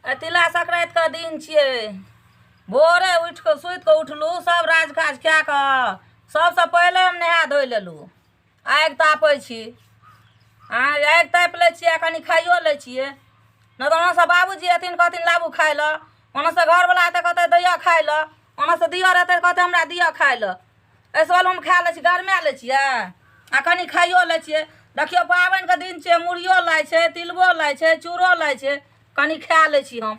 आइ तिला संक्रान्तिके दिन छियै। भोरे उठि कऽ सुति कऽ उठलहुँ, सब राज काज कए कऽ सबसँ पहिले हम नहा धोइ लेलहुँ। आगि तापै छी, आगि तापि लै छियै आ कनि खाइयो लै छियै। नहि तऽ ओनऽसँ बाबूजी अयथिन, कहथिन लाबू खाइ लए। ओनऽसँ घरवला अयतै, कहतै दिअ खाइ लए। ओनऽसँ दिअर अयतै, कहतै हमरा दिअ खाइ लए। एहिसँ हम खा लै छी, गरमा लै छियै आ कनि खाइयो लै छियै। देखियौ, पाबनिके दिन छियै, मुरहियो लै छै, तिलबो लै छै, चूड़ो लै छै, कनि खा लै छी हम।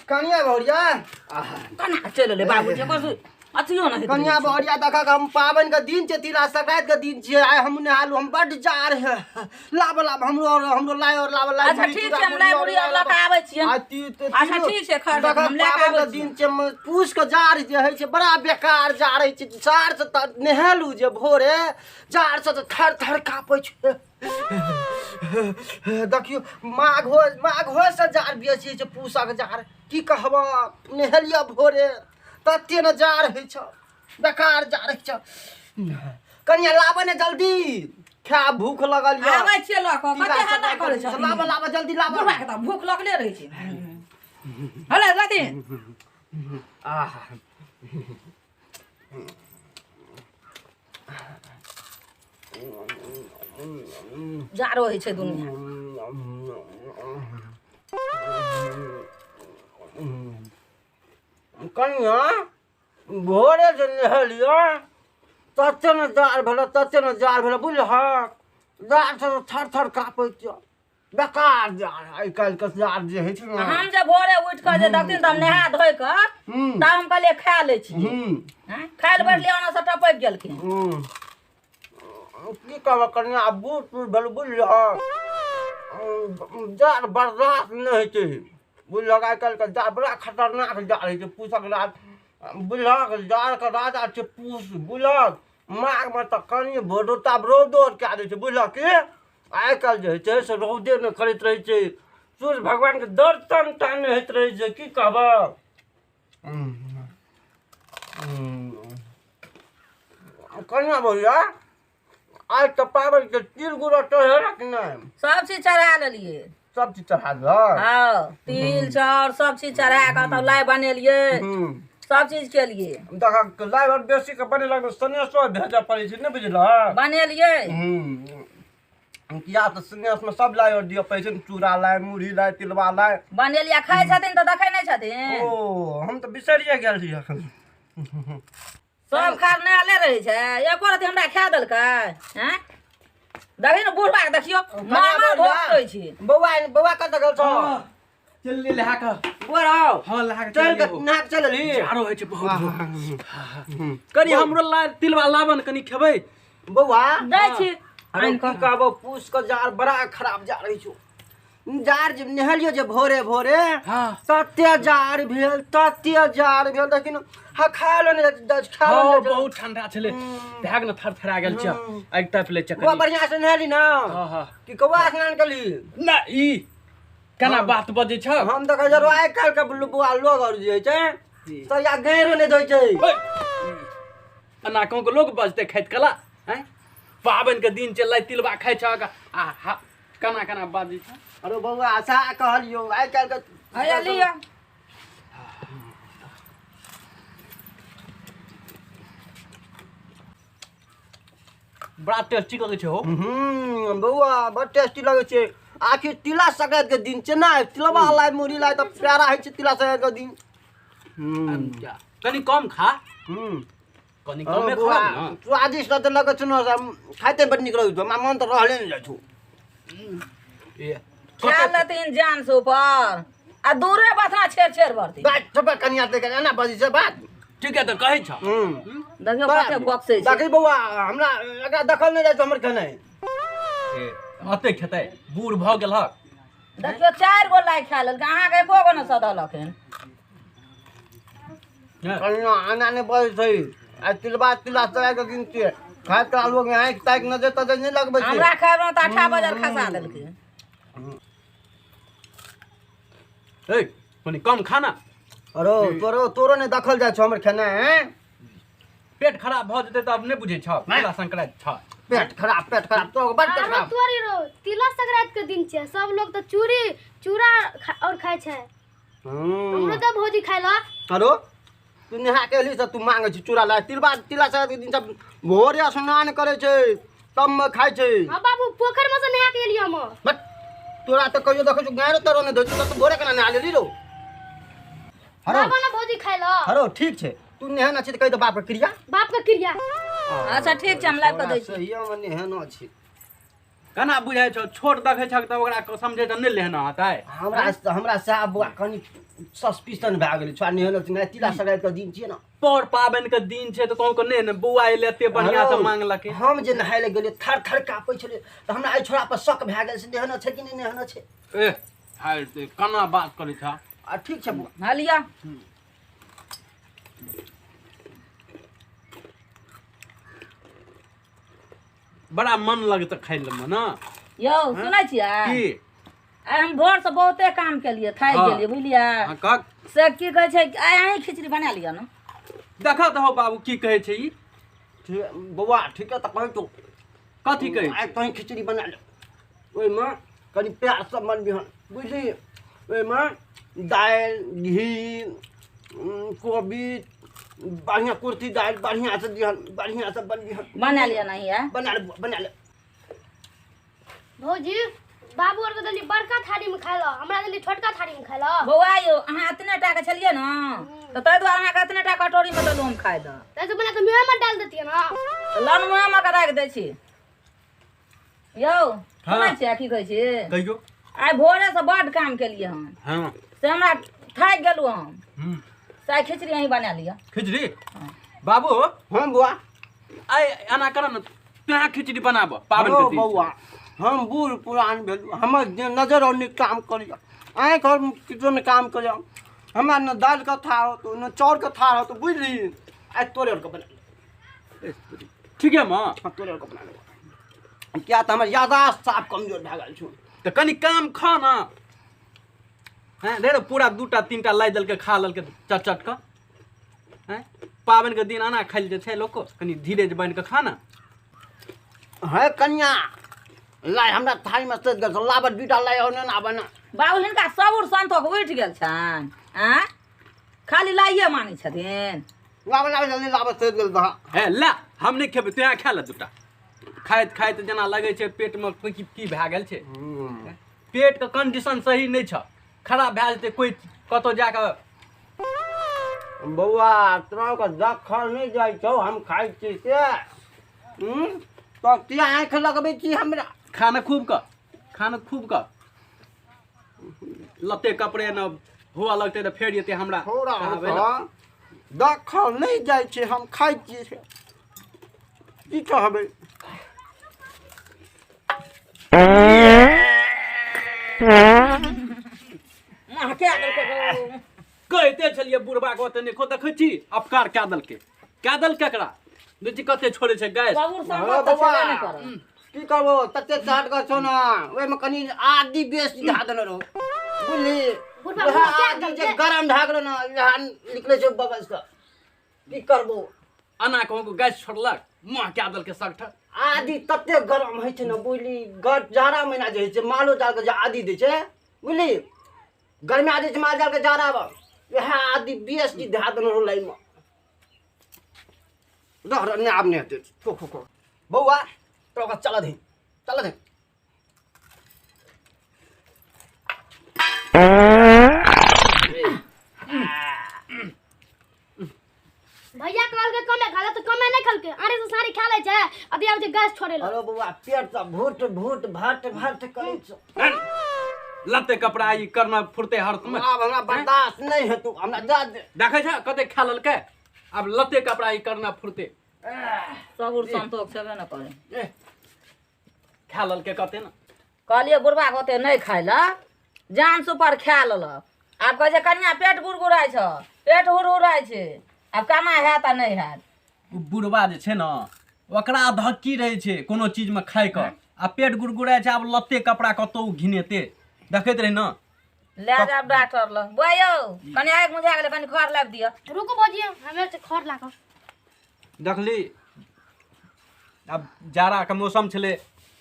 कनिया बहुरिया, केना चलि एलै बाबूजी? ओकर अथियो नहि होइत रहै कनिया छै। बहुरिया, देखा हम पाबनि के दिन छै, तिला संक्रांति के दिन छियै। आइ हम नहालू, हम बड्ड जाड़ है। लाब लाब, हमरो और हमरो लाइ और लाब लाइ। अच्छा ठीक छै, हम लाइ मुरही और लऽ कऽ आबै छियै। अच्छा ठीक छै, खा हम लए कऽ पाबनि आबै के छियै। दिन छै, पूस के जाड़ जे होइ छै, बड़ा बेकार जाड़ होइ छै। जाड़ से तऽ नहेलू जे भोरे, जाड़ से तऽ थर थर काँपै छै। देखियौ, माघो माघो से जाड़ बेसी होइ छै, पूसक जाड़ की कहब। नहेलियै भोरे, तते ने जाड़ होइ छै, बेकार जाड़ होइ छै। कनिया, लाबऽ ने जल्दी, खाय भूख लगल यऽ। आबै छियै लऽ कऽ। कते हल्ला करै छथिन? लाबऽ लाबऽ, जल्दी लाबऽ। बुढ़बा के तऽ भूख लगले रहै छै। हले लथिन। आहा, जाड़ो होइ छै दुनिया। कनिया, भोरे जे नहेलियै, तते ने जाड़ भेलै, तते ने जाड़ भेलै, बुझलहक? जाड़ से थर थर काँपै छियौ। बेकार जाड़, आइ काल्हिके जाड़ जे होइ छै ने। हम जे भोरे उठि कऽ जे देखथिन तऽ हम नहा धोइ कऽ तब हम कहलियै खा लै छी। खाय लए बैठलियै, ओना से टपकि गेलखिन। की कहबह कनिया, आब बूढ़ सूढ़ भेल, बुझलहक? जाड़ बर्दाश्त नहि होइ छै, बुझलहक? आइ काल्हिके जाड़ बड़ा खतरनाक जाड़ होइ छै, पूसक जाड़, बुझलहक? जाड़के राजा छै पूस, बुझलहक? माघमे तऽ कनि रौदा रौदो कए दै छै, बुझलहक? की आइ काल्हि जे होइ छै से रौदे नहि करैत रहै छै, सूर्य भगवानके दर्शन टा नहि होइत रहै छै। की कहबह कनिया भैया, आइ तऽ पाबनिके तिल गुड़ चढ़ेलक कि नहि? सब चीज चढ़ा लेलियै। सब चीज चढ़ा देलक? हँ, तिल चाउर सब चीज चढ़ा कऽ तब लाइ बनेलियै, सब चीज केलियै। देखक, लाइ आर बेसी के बनेलक तऽ सनेसो भेजऽ पड़ै छै, नहि बुझलहक? बनेलियै। किया तऽ सनेसमे सब लाइ आर दिअ पड़ै छै ने, चूड़ा लाइ, मुरही लाइ, तिलबा लाइ। बनेलियै, खाइ छथिन तऽ देखै नहि छथिन? ओ, हम तऽ बिसरिए गेल छी एखन। सब खरनाले रहै छै, एको रति हमरा खा देलकै? हैं, देखी ने बुढ़बा के, देखियौ, मामा भोसकै छै। बौआ, बौआ, कतऽ गेल छौ? चल ले लहा के। बौआ रौ। हां, लहा के। चल के नहा के चल अली। जाड़ो होइ छै बहुत। कनि हमरो ला तिलवा लाबन, कनि खेबै। बौआ। दै छी। अरे की कहबो, पूस के जाड़ बड़ा खराब जाड़ होइ छौ। जाड़ जे नहेलियो जे भोरे भोरे, तते जाड़ भेल, तते जाड़ भेल, लेकिन हा खाय ले नहि खाय। हाँ, बहुत ठंडा छलै, भाग ने थर थरा गेल छै। आगि तापि लै छै। बौआ, बढ़िआँ से नहेली ना? हाँ हाँ। कि कौआ स्नान केली? ना, ई केना बात बजै छ? हम तऽ कहै आइ काल्हि के बौआ लोग आर जे होइ छै तऽ या गैरो नहि दै छै। एना कहूँ के लोग बजतै खाइत कला? हैं, पाबनि के दिन छै, लाइ तिलबा खाइ छ आ केना केना बाजै छ? अरे बौआ, आशा कहलियौ, आइ काल्हि के। हैया लिअ। बड़ा टेस्टी लगै छै हो। बौआ, बड़ टेस्टी लगै छै। आखिर तिला संक्रांति के दिन छै ने, तिलबा लाइ मुरही लाइ तऽ प्यारा होइ छै तिला संक्रांति के दिन। कनि कम खा। कनि कमे खा ने। स्वादिष्ट तऽ लगै छै ने, खाइते बड़ नीक लगै छै। हमरा मन तऽ रहले नहि जाइ छौ। खा लेथिन जान से ऊपर आ दूरे बथना छेड़ छेड़ बढ़ती। बात चुप कनिया, देख एना बजै छै बात। ठीक है, तऽ कहै छ। देखियौ कते बक्सै छै। देखी बौआ, हमरा एकरा देखल नहि जाइ छौ हमर खेनाइ। अते खेतै, बूढ़ भऽ गेल हक। देखियौ, चारि गो लाइ खा लेलकै, अहाँके एको गो नहि सधलक हन। कनिया, एना नहि बजै छै। आइ तिलबा तिला सराय के दिन छियै, खाइत काल लोक आँखि ताकि नजर तजर नहि लगबै छै। हमरा खाय तऽ आठा बजल खसा देलकै। ए, कनि कम खाना। अरो तोरो तोरो नहि देखल जाइ छौ हमर खेनाइ, हैं? पेट खराब भऽ जेतै तऽ आब नहि बुझै छह तिला संक्रांति छह। पेट खराब, पेट खराब तो बड़ पेट आरो खराब। तोरी रो तिला संक्रांति के दिन छै, सब लोग तऽ चूड़ी चूड़ा और खाइ छै। हमरो तऽ भौजी खाइ लऽ। अरो तू नहा के एलही तऽ तू मांगै छी चूड़ा लाय। तिलबा तिला संक्रांति के दिन सब भोरे स्नान करै छै तब मे खाइ छै। हाँ बाबू, पोखर में से नहा के एलियै हम। बट तोरा तऽ कहियो देखै छौ गायरो तारो नहि धोइ छौ, तऽ तू भोरे केना नहा लेली रौ? हरो बाबा ने भौजी खाइ लऽ। हरो ठीक छै, तू नेहेना छी तऽ कहि दे बाप के क्रिया। बाप के क्रिया। अच्छा ठीक छै, हम लाबि कऽ दै छी। सहिए मे नेहेना छी। केना बुझाइ छौ? छोट देखै छक तऽ ओकरा समझै तऽ नहि लेहना हेतै। हमरा हमरा सएह बौआ कनि सस्पिशन भए गेलै छोड़ा नेहेना छी, नहि तिला संक्रांति के दिन छियै ने। पर पाबनि के दिन छै तऽ कहूँ के नहि ने बौआ एलै एते बढ़िआँ से हरो, मांगलकै। हम जे नहाय लए गेलियै थर थर काँपै छलै तऽ हमरा एहि छोड़ा पर शक भए गेल से नेहेना छै कि नहि नेहेना छै। ए हाय ते केना बात करै छह? आ ठीक छै बौआ। हँ लिअ। बड़ा मन लगतै खाइ लए ने। यौ सुनै छियै? की? आइ हम भोरसँ बहुते काम केलियै, थाकि हाँ। गेलियै बुझलियै। हाँ, कह। से की कहै छै, आइ अहीं खिचड़ी बना लिअ ने। देखऽ तऽ हौ बाबू की कहै छै ई। ठीक बौआ, ठीके तऽ कहै छौ। कथी कहै आइ छै? तोहीं खिचड़ी बना ले, ओहिमे कनि प्याज सब बनबिहन बुझली, ओहिमे दालि घी कोबी बढ़िआँ कुर्थी दालि बढ़िआँसँ दिहन, बढ़िआँसँ बनबिहन। बना लिअ ने अहीं आइ। बना ले बौआ, बना ले। भौजी बाबू आरके देली बड़का थारीमे खाइ लऽ, हमरा देली छोटका थारीमे खाइ लऽ। बौआ यौ, अहाँ एतने टाके छलियै ने तऽ ताहि दुआरे अहाँके एतने टा कटोरीमे देलहुँ हम खाइ लए। ताहिसँ बना कऽ मुँहेमे डालि देतियै ने। तऽ लन मुँहेमे कऽ राखि दै छी। यौ हाँ। सुनै छियै की कहै छी? कहियौ। आइ भोरेसँ बड्ड काम केलियै हन। हाँ। से हमरा थाकि गेलहुँ हम। हम्म। से आइ खिचड़ी अहीं बना लिअ। खिचड़ी? बाबू। हाँ बौआ। आइ एना कर ने, तोहाँ खिचड़ी बनाबऽ पाबनि के हौ दिन। बौआ, हम बूढ़ पुरान भेलहुँ, हमर जे नजर और नीक काम करियऽ, आँखि और किछो नहि काम करियऽ, हमरा ने दालिके थाह होतौ ने चाउरके थाह होतौ बुझली। आइ तोरे आरके बना लेबौ। ठीक है माँ? हाँ, तोरे आरके बना लेबौ, किया तऽ हमर यादाश्त साफ कमजोर भए गेल छौ। तऽ कनि काम खा ना। हैं रे रे, पूरा दूटा तीनटा लाइ देलकै खा लेलकै चट चट कऽ। हैं पाबनि के दिन आना खाइल जे छै लोक, कनि धीरे बनि कऽ खा ना। हे कनिया, लाइ हमरा थारीमे सजि गेल छौ, लाबऽ दूटा लाइ और ने आबऽ ने। बाबू हिनका सबुर संतोख उठि गेल छनि, आँय खाली लाइए मानै छथिन। लाबऽ लाबऽ जल्दी लाबऽ, सजि गेल तहाँ। हे ला, हम नहि खेबै, तोँ खा ले दूटा। खाइत खाइत जेना लगै छै पेटमे की की भए गेल छै। पेटके कंडीशन सही नहि छ, खराब भए जेतै कोइ कतहु जाकऽ। बौआ तोरा के दखल नहि जाइ छौ, हम खाइ छी से। तऽ किया आँखि लगबै छी हमरा? खाना खूब कऽ, खाना खूब कऽ, लत्ते कपड़े न हुआ लगतै तऽ फेर एतै हमरा थोड़ा कहबै ने। दखल नहि जाइ छै, हम खाइ छी से। की कहबै? महका देलकै गौ। कहिते छलियै बुढ़बा के ओते नहि देखै छी, अपकार कए देलकै, कए देलकै एकरा। देखै छी कते छोड़ै छै गैस। बाबूर हँ, संग तऽ बौआ। छेबे नहि करत। की करबो, तते चाट के छौ ने, ओहिमे कनि आदि बेसी धए देने रहौ बुझली। बुढ़बा वएह मुँह कए आदि जे देलकै? गरम भए गेलो ने, इएह निकलै छै बगल से। की करबो? एना कहूँ गैस छोड़लक, मुँह कए देलकै सगठा। आदि तते गरम होइ छै ने बुझली, जाड़ा महीना जे होइ छै मालो जाल के जे आदि दै छै बुझली, गर्मी दै छै माल जाल के जाड़ा, वएह आदि बेसी धए देने रहौ लाइमे। रह रह, नहि आब नहि हेतै। खो खो खो बौआ, तोरा ओकरा चलऽ दही, चलऽ दही। भैया कहलकै कमे खा ले तऽ कमे नहि खेलकै, आरे से सारी खा लै छै, अभी आबै छै गैस छोड़ै लए। अरे बौआ, पेट तऽ भूट भूट भाट भाट करै छौ। लत्ते कपड़ा ई करना फुरते हर समय। आब हमरा बर्दाश्त नहि हेतौ, हमरा जा दे। देखै छ कते खा लेलकै, आब लत्ते कपड़ा ई करना फुरते। सबुर संतोख छेबे ने करै। खा लेलकै कते ने। कहलियै बुढ़बा के ओते नहि खाइ लए, जान सुपर खा लेलक। आब कहै छै कनिया पेट गुड़गुड़ाइ छौ, पेट हुड़हुड़ाइ छै, आब केना हैत आ नहि हैत। ओ बुढ़बा जे छै ने ओकरा धक्की रहै छै कोनो चीजमे खाइके, आ पेट गुड़गुड़ाइ छै, आब लत्ते कपड़ा कतौ घिनेतै, देखैत रही ने। लए जायब डॉक्टर लग। बौआ यौ, कनि आगि मुझा गेलै, कनि खर लाबि दिअ। रुकू भौजी, हमे खर ला कऽ। देखली आब जाड़ाके मौसम छलै,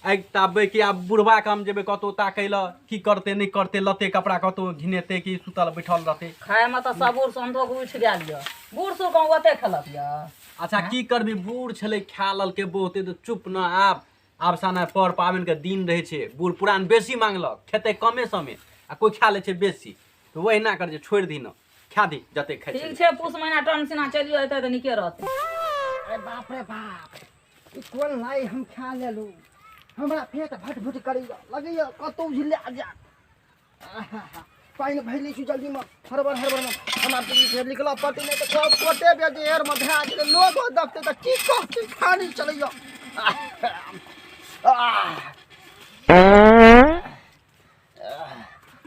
आगि तापबै कि आब बुढ़बाके हम जेबै कतहु ताकै लए, की करतै नहि करतै, लत्ते कपड़ा कतहु घिनेतै कि सुतल बैठल रहतै। खायमे तऽ सबूर संतोख उठि गेल यऽ, बूढ़ सूढ़ कहूँ ओते खेलक यऽ। अच्छा की करबी, बूढ़ छलै खा लेलकै बहुते तऽ चुप न। आब आब साना पर पाबनिके दिन रहै छै, बूढ़ पुरान बेसी मांगलक, खेतै कमे समे आ कोइ खा लै छै बेसी, तऽ ओहिना कर जे छोड़ि दही न, खा दी जते खाइ ठीक छै। पूस महीना टन सीना चलियो एतै तऽ नीके रहतै। अरे बाप रे बाप, ई कोन लाई हम खा लेलहुँ, हमरा पेट भट भट करैया, लगैया कतहु झिला जायत। पानि भरि लै छी जल्दीमे, हड़बड़ हड़बड़मे हमरा फेर निकलऽ पड़तै, नहि तऽ सब कोटे बेदेरमे भए गेलै, लोगो देखतै तऽ की कहतै, खानी चलैया।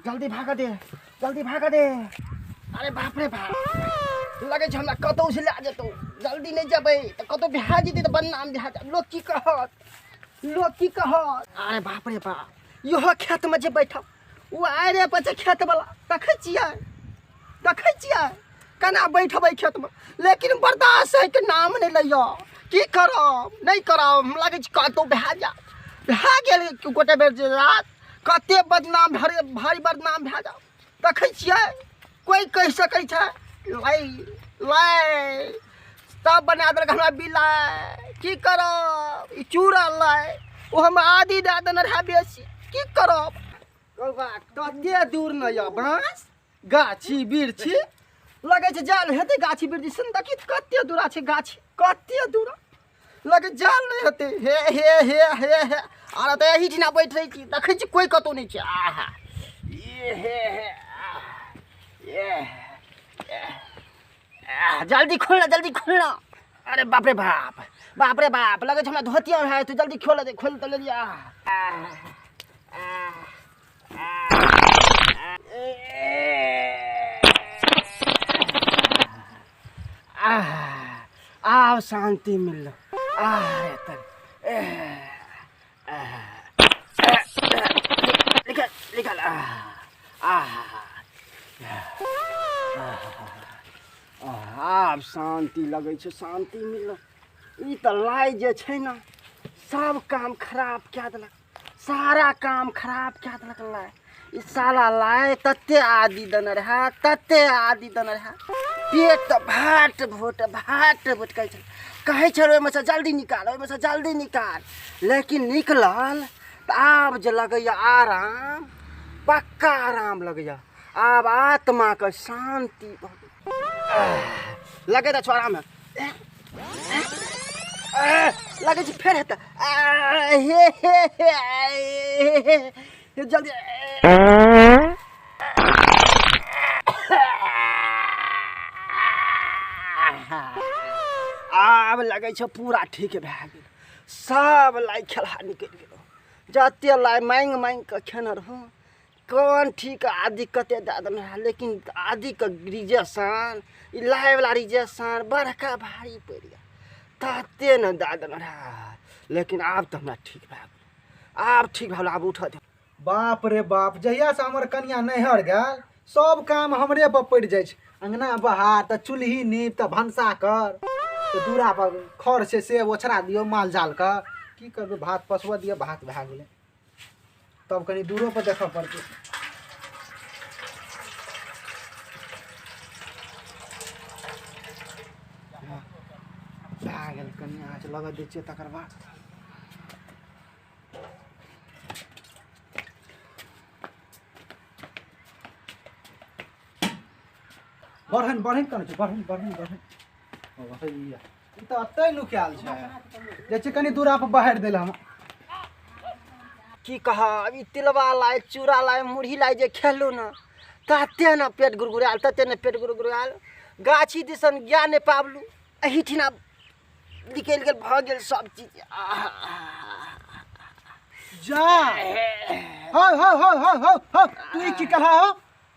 जल्दी भागऽ दे, जल्दी भागऽ दे। अरे बाप रे बाप, लगै छै हमरा कतहु से लए जेतौ, जल्दी नहि जेबै तऽ कतहु भए जेतै तऽ बदनाम भए जायब, लोक की कहत, लोक की कहत। अरे बाप रे बाप, इहो खेतमे जे बैठब, ओ आरे पर छै खेतवला, देखै छियै देखै छियै केना बैठबै खेतमे, लेकिन बर्दाश्त होइके नाम नहि लैया, की करब नहि करब, हम लागै छै कतहु भए जायत, भए गेल गोटे बेर जे रात कते बदनाम भारी भारी बदनाम भए जायत। देखै छियै कोइ कहि सकै छै, लै लै सब बना देलक हमरा बिलाइ, की करब, ई चूड़ा लै ओ हम आदि दए देने रहए बेसी, की करब। कते दूर नहि यऽ बाँस गाछी बिरछी, लगै छै जाल हेतै गाछी बिरछी सुन, देखी कते दूरा छै गाछी, कते दूरा लगै जाल नहि हेतै। हे हे हे हे हे, आर तऽ एहिठिना बैठ रहै छी, देखै छी कोइ कतहु नहि छै। आहा ए हे हे ए जल्दी खोल ना, जल्दी खोल ना। अरे बाप रे बाप, बाप रे बाप, लगै छै हमरा धोतिया भए जेतै, जल्दी खोल दे, खोल तऽ लेलियै। आब शान्ति मिललो। निकल निकल। आब शान्ति लगै छै, शान्ति मिललो। ई तऽ लाइ जे छै ने सब काम खराब कए देलक, सारा काम खराब कए देलक लाइ। ई साला लाइ तते आदि देने रहए, तते आदि देने रहए, पेट तऽ भाट भोट भाट भोट कहै छल, कहै छल ओहिमे सँ जल्दी निकाल, ओहिमे सँ जल्दी निकाल, लेकिन निकलल तऽ आब जे लगैए आराम, पक्का आराम लगैए, आब आत्माके शान्ति भऽ गेल लगैत अछि आराम। लगै छै फेर हेतै, हे हे हे जल्दी। आब लगै छै पूरा ठीक भए गेल, सब लाइ खेलहा निकलि गेल, जते लाइ माँगि माँगि कऽ खेने रहौं कोन ठीक आदि कते दए देने रहए, लेकिन आदिके रिजेक्शन ई लाइवला रिजेक्शन बड़का भारी पड़ि गेल, तते ने दए देने रहए, लेकिन आब तऽ हमरा ठीक भए गेल, आब ठीक भए गेल, आब उठऽ दे। बाप रे बाप, जहियासँ हमर कनिया नैहर गेल सब काम हमरे पर पड़ि जाइ छै, अङ्गना बहार तऽ चूल्ही नीप तऽ भनसा कर, तऽ दूरा पर खर छै से ओछरा दियौ माल जालके, की करबै, भात पसबऽ दियौ, भात भए गेलै, तब कनि दूरो पर देखऽ पड़तै। भए गेल, कनि आँच लगऽ दै छियै तकर बाद। बढ़न बढ़न करै छै, बढ़न बढ़न बढ़न। ओ भैया, ई तऽ एतै नुकायल छै, जाइ छियै कनि दूरा पर बहारि दै लए हम। की कहब, ई तिलबा लाइ चूड़ा लाइ मुरही लाइ जे खेलहुँ ने तते ने पेट गुड़गुड़ायल, तते ने पेट गुड़गुड़ायल, गाछी दिसन ज्ञान नहि पाबलहुँ, एहिठिना निकलि गेल, भऽ गेल सब चीज। जा हो हो हो हो हो हो, तू ई की कहला हो,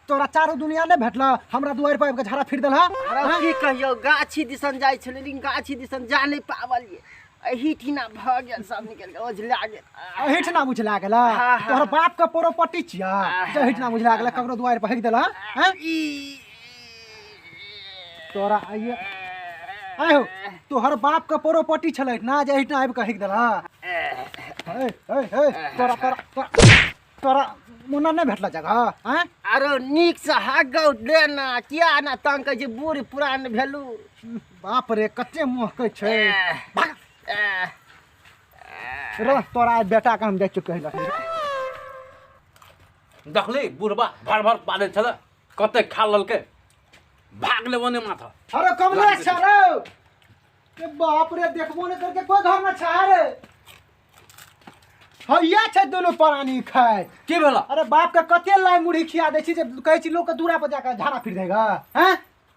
तोरा चारू दुनिया नहि भेटल, हमरा दुआरि पर आबि कऽ झाड़ा फिर देलह। अरे की कहियौ, गाछी दिसन जाइ छलै लेकिन गाछी दिसन जा नहि पाबलियै, एहिठिना भऽ गेल, सब निकलि गेल, ओझला गेल। एहिठिना बुझला गेल? तोहर बाप के प्रोपर्टी छियै जे एहिठिना बुझला गेल, ककरो दुआरि पर हगि देलह? तोरा आइए आय हो तोहर बाप के प्रॉपर्टी छलै ना जे एहिठाम आबि कऽ हेक देलह। हे हे हे तोरा तोरा तोरा मुन्ना नहि भेटल जगह? आँय अरे नीक से हागौ दे ना, किया ना तंग कहै छै, बूढ़ पुरान भेलू। बाप रे कते महकै छै। रह तोरा आइ बेटा के हम जाइ छियौ कहै लए। देखली बुढ़बा भर भर बाजै छलै, कते खा लेलकै, भाग ले ओने माथा। अरे कमलेश छ रे, के बाप रे देखबो ने करके कोई घर में छ रे। हैया छै दुनू प्राणी खाय। की भेला? अरे बाप के कते लाई मुढ़ी खिया दै छी जे कहै छी लोक के दूरा पर जाके झाड़ा फिर देगा। हैं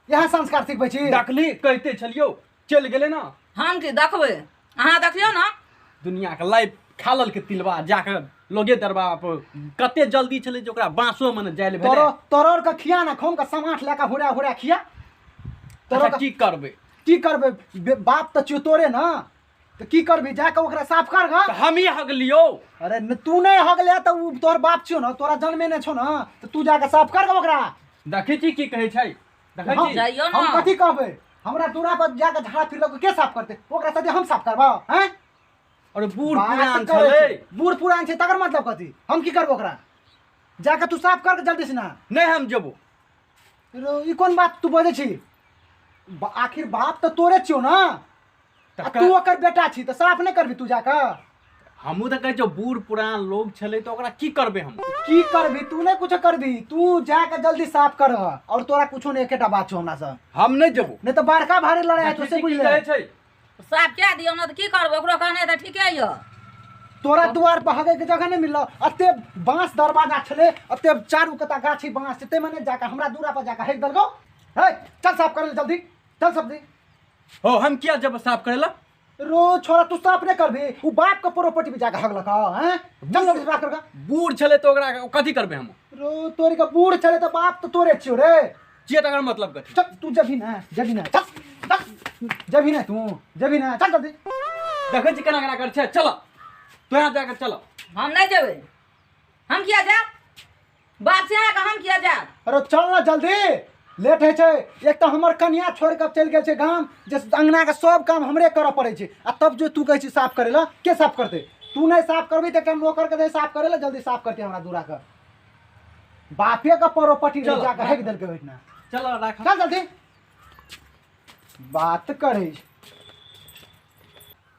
यहाँ संस्कार सिखबै छी? देखली कहिते छलियौ चलि गेलै ना। हम की देखबै, अहाँ देखियौ ना। दुनिया के लाई खा लेलकै तिलबा जाके लोगे दरबार पर। कते जल्दी छलै जे ओकरा बाँसो मने जाय ले भेलै। तोरो तोरो के खिया ना खोम के समाठ लए के हुरा हुरा खिया। तोरो की करबै? की करबै, बाप तऽ छियौ तोरे ना, तऽ की करबी जाके ओकरा साफ कर गा। हमही हगलियौ। अरे तू नहि हगले तऽ उ तोहर बाप छियौ ना, तोरा जन्मे नहि छौ ना, तऽ तू जाके साफ कर गा ओकरा। देखै छी की कहै छै, देखै छी। जाइयौ ना। हम कथी कहबै, हमरा दूरा पर जाके झाड़ा फिरलक के साफ करतै? ओकरा साथे हम साफ करबौ? हैं अरे बूढ़ पुरान छलै। बूढ़ पुरान छै तकर मतलब कथी? हम की करबो ओकरा? जाके तू साफ कर जल्दी से ना। नहि हम जेबो। ई कोन बात तू बजै छी? आखिर बाप तऽ तोरे छियौ ना, तू ओकर बेटा छी तऽ साफ नहि करबी तू जाके? हमहूँ तऽ कहै छियौ बूढ़ पुरान लोग छलै तऽ ओकरा की करबै हम? की करबी तू? नहि कुछो करबी, तू जाके जल्दी साफ कर। और तोरा कुछो नहि, एकेटा बात छौ हमरा से। हम नहि जेबो। नहि तऽ बड़का भारी लड़ाइ हेतौ से बुझले। साफ कए दियौ ना तऽ की करबै, ओकरो कहने तऽ ठीके यऽ। तोरा दुआर पर हगै के जगह नहि मिललौ, एते बाँस दरवाजा छलै, एते चारू कता गाछी बाँस छै, ताहिमे नहि जाके हमरा दूरा पर जाके हेक देलकौ। हे चल साफ कर ले जल्दी, चल सब। हो हम किया जेबै साफ करै लए? रो छोरा तू साफ नहि करबी, उ बाप के प्रॉपर्टी पे जाके हगलक। हैं चल जल्दी साफ कर। बूढ़ छलै तऽ ओकरा कथी करबै हम? रो तोरी के बूढ़ छलै तऽ बाप तऽ तोरे छियौ रे। किया तकर मतलब कथी? चल तू जबही ना, जबही ना, चल जबही ना, तू जबही ना, चल जल्दी। देखै छी केना केना करै छै, चल तू यहाँ जाके चल। हम नहि जेबै। हम किया जायब? बाप से अहाँके हम किया जायब? अरे चल ना जल्दी, लेट होइ छै। एक तऽ हमर कनिया छोड़ि कऽ चलि गेल छै गाम, जे अङ्गनाके सब काम हमरे करऽ पड़ै छै, आ तब जे तू कहै छी साफ करै लए, के साफ करतै? तू नहि साफ करबी तऽ एकटा नौकरके दे साफ करै लए, जल्दी साफ करतै हमरा दूराके। बापे के प्रॉपर्टी जाके हेक देलकै ओहिठिना। चल राख, चल जल्दी। बात करै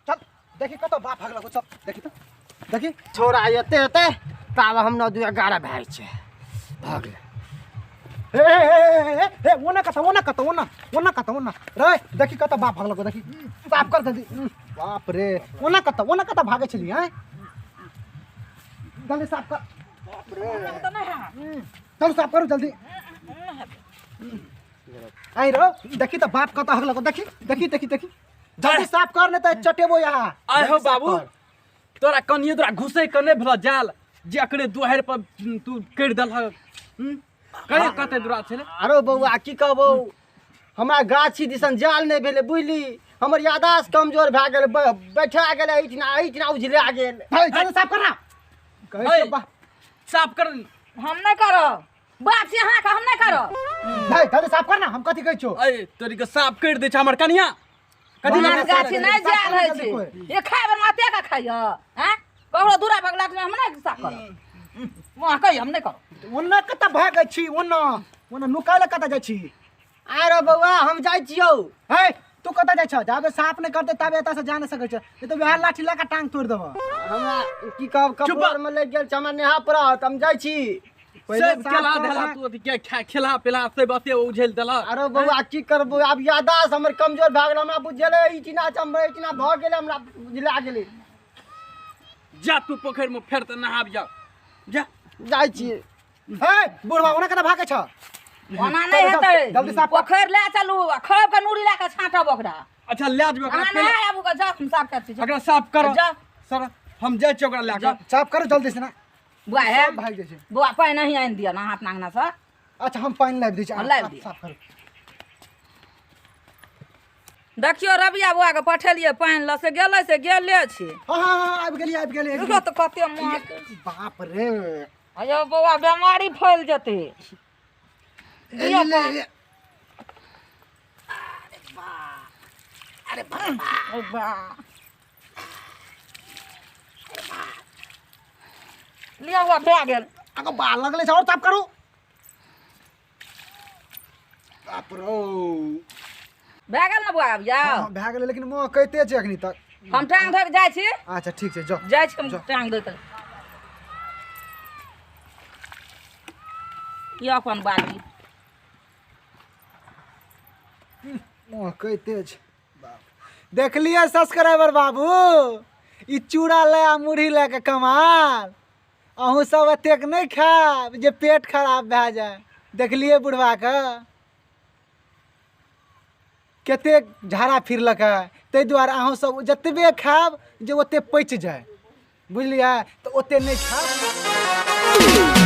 चल। देखी कतऽ बाप हगलक, चल देखी तऽ देखी। छोरा एते एते ताब हम 9 2 11 भए छै भऽ गेलै। हे हे हे हे ओना कतऽ, ओना कतऽ, ओना ओना कतऽ, ओना रे देखी कतऽ बाप भगलक, देखी साफ कर जल्दी। बाप रे ओना कतऽ, ओना कतऽ भागै छली? हैं जल्दी साफ कर। बाप रे चल साफ करू जल्दी। आई रो देखी तऽ बाप कतऽ हगलक, देखी देखी देखी देखी जल्दी साफ कर, नहि तऽ चटेबो यहाँ। आइ हो बाबू तोरा कनियो तोरा घुसै के नहि भेल जाल जे एकरे दुआरि पर तू करि देलहक। कहियो कते दूरा छलै? अरे बौआ की कहबौ, हमरा गाछी दिसन जाल नहि भेलै बुझली, हमर यादाश्त कमजोर भए गेल, बैठा गेलै एहिठिना एहिठिना उझला गेल। चल साफ कर ना, कहै छियौ साफ कर। हम नहि करब बाप से अहाँके, हम नहि करब। नहीं जल्दी साफ कर ना, हम कथी कहै छियौ? अय तोरी के साफ करि दै छै हमर कनिया। कथी बाँस गाछी नहि जाल होइ छै, ये खाय बेरमे एते के खाइय? हैं ककरो दूरा भगलाक हम नहि साफ करब। वहाँ कहियो हम नहि करब। ओना कतऽ भागै छी? ओना ओना नुकाय लए कतऽ जाइ छी? आरो बौआ हम जाइ छियौ। हे तू कतऽ जाइ छह? जाबे साफ नहि करतै ताबे एतऽ से जा नहि सकै छ, नहि तऽ वएह लाठी लए कऽ टांग तोड़ि देबऽ। हमरा की कहब, कपड़मे लागि गेल छै, हमरा नेहा पड़त, हम जाइ छी। सब केला देला तू अथी के खेला पेला सब अते उझेल देलक। अरे बौआ की करबौ, आब यादाश्त हमर कमजोर भए गेल, हमरा बुझेलै ई चिना छै, हमरा ई चिना भऽ गेलै, हमरा बुझला गेलै। जा तू पोखरिमे फेर तऽ नहाब जा, जा जाइ छी। हे बुढ़वा ओना कतऽ भागै छह? ओना नहि हेतै, जल्दी साफ पोखरि लए चलू, खब के नूरी लए कऽ छाँटब ओकरा। अच्छा लए जेबै ओकरा, अहाँ नहि आबू, जा हम साफ करै छी। ओकरा साफ कर सर, हम जाइ छी ओकरा लए कऽ। साफ करू जल्दी से ना। बुआ हे भागि जाइ छै। बुआ पानि नहीं आनि दिअ ना अपना अंगना से। अच्छा हम पानि लाबि दै छी, लाबि दिअ। साफ करू। देखियौ रबिया बौआ के पठेलियै पानि लऽ, से गेलै से गेले छै। हाँ हाँ आबि गेलियै आबि गेलियै। देखियौ तऽ कते माछ। बाप रे अयो बौआ बेमारी फैल जेतै। अरे बाप बा। लिअ बौआ भए गेल। आगो बा लगले छै, और साफ करू। बाप रौ। भए गेल ने बौआ? आब जाउ। हँ, भए गेलै, लेकिन मुँह कहिते छै अखनी तक। हम टांग धोइ कऽ जाइ छी। अच्छा ठीक छै, जाउ। जाइ छी हम टांग धोइ कऽ। लिअ अपन बाटी। मुँह कहिते छै। बाप। देखलियै सब्सक्राइबर बाबू, ई चूड़ा लए आ मुरही लए कऽ कमाल। अहूँ सब एतेक नहि खायब जे पेट खराब भए जाय। देखलियै बुढ़बाके कतेक झाड़ा फिरलकै। ताहि दुआरे अहूँ सब जतबे खायब जे ओते पचि जाय, बुझलियै? तऽ ओते नहि खायब।